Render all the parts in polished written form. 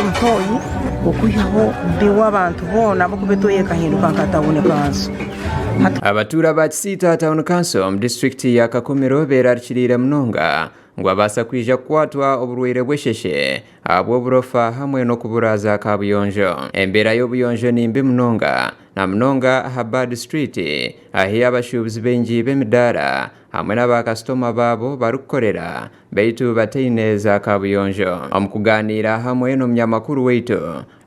omutoyi okwihaho biwe abantu boona ahabw'okuba etoyi ekahinduka nka tawuni kanso. Abatuura ba Kisiita Town Council omu disiturikiti ya Kakumiro beerarikiriire munonga ngu babaasa kwija kukwatwa oburwaire bw'esheshe ahabw'oburofa hamwe n'okubura za kaabuyonjo. Embeera y'obuyonjo ni mbi munonga na munonga aha Bad Street ahi abashuubuzi baingi b'emidaara hamwe na baakasitoma baabo barikukorera beitu bataine za kaabuyonjo. Omu kugaaniira hamwe n'omunyamakuru waitu,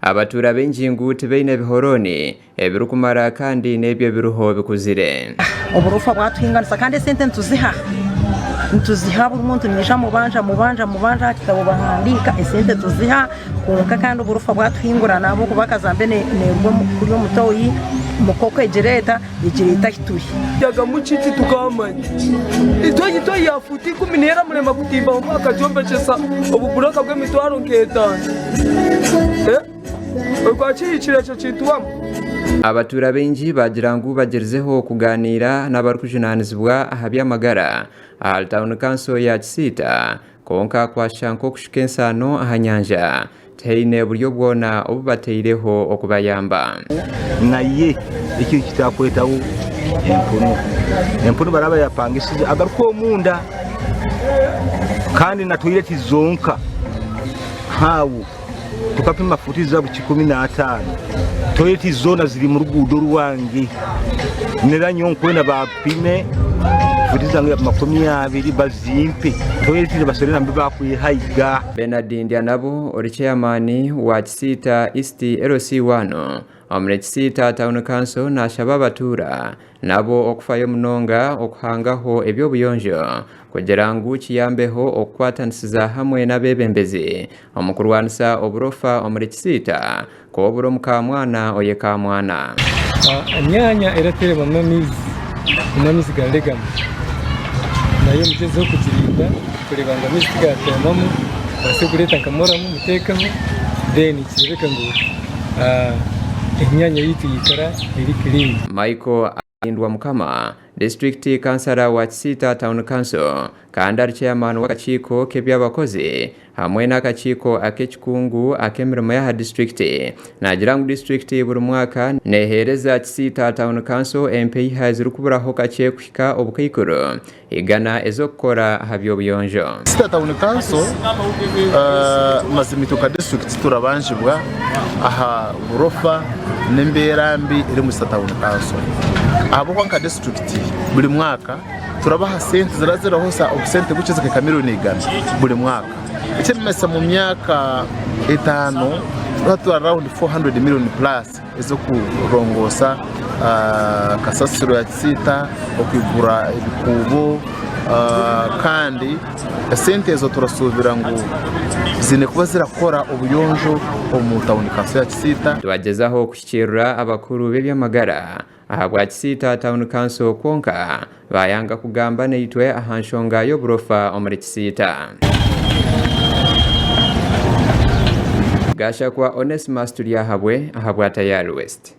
abatuura baingi ngu tibaine bihorooni ebirikumara kandi n'ebyo ebiriho bikuzire. Oburofa bwatuhinganisa kandi esente nituziha, nituziha buri muntu naija mubanja mubanja mubanja aha kitabo bahandiika esente tuziha kwonka kandi oburofa bwatuhingurana ahabw'okuba kazambe neeruga kuri omu toyi mukoko egireeta egireeta ahi turi. Yagamu ki titukamanya. Itwe egi toyi ya fuuti ikumi neera murema kutimbaho akagyombekyesa obuburooka bw'emitwaro nk'etaano. Okwakihikire ekyo kintu wamma. Abatuura baingi baagira ngu bagyerizeho kugaaniira n'abarikujunaanizibwa aha by'amagara ahari tauni kanso ya Kisiita kwonka kwashusha nk'okushuka ensaano aha nyanja, tihaine buryo bwona obu bataireho okubayamba. Naye ekyo kitakwetaho empunu. Empunu baraba yapangisize agaruka omunda kandi na toilet zonka awo tukapima futi zabu 15 toilet zona ziri mu ruguudo rwange nera nyowe nkwenda bapime futi zange 20 bazimpe toilet basore nambi bakwehaiga. Benard Ndyanabo ori Chairman wa Kisiita East LC1 omuri Kisiita Town Council nashaba abatuura nabo okufayo munonga okuhangaho eby'obuyonjo kugira ngu kiyambeho okukwatanisiza hamwe n'abeebembezi omu kurwanisa oburofa omuri Kisiita ku obura omukaamwana oyekamwana. Emyanya erateerwamu amaizi omu amaizi gararegamu nayo mugyezeho kugirinda kureeba ngu amaizi tigateemamu mubaase kureeta nka moramu muteekeho then kireebeke ngu emyanya yaitu yaikara eri clean. Michael Arindwa Mukama, disiturikiti kansara wa Kisiita Town Council kandi ari chairman w'akakiiko k'eby'abakozi hamwe n'akakiiko ak'ekikungu ak'emirimo y'aha disiturikiti naagira ngu disiturikiti buri mwaka neeheereza Kisiita Town Council empiiha ezirikuburaho kakye kuhika obukaikuru igana ez'okukora aha by'obuyonjo. Kisiita Town Council mazima itwe nka disiturikiti turabanjibwa aha burofa n'embeera mbi eri omu Kisiita Town Council ahabw'okuba nka disiturikiti buri mwaka turabaha sente zirazirahosa obusente bukye zikahika miriyoni igana buri mwaka ekirikumanyisa omu myaka etaano turaba turi around 400 million plus ez'okurongoosa kasasiro ya Kisiita, okwigura ebikuubo kandi esente ezo turasuubira ngu ziine kuba zirakora obuyonjo omu tawuni kanso ya Kisiita. Twagyezaho kuhikiirira abakuru b'eby'amagara ahabwa Kisiita Town Council kwonka baayanga kugamba naitwe aha nshonga y'oburofa omuri Kisiita. Gashakwa Onesmus Turyahabwe ahabwa Tayari West.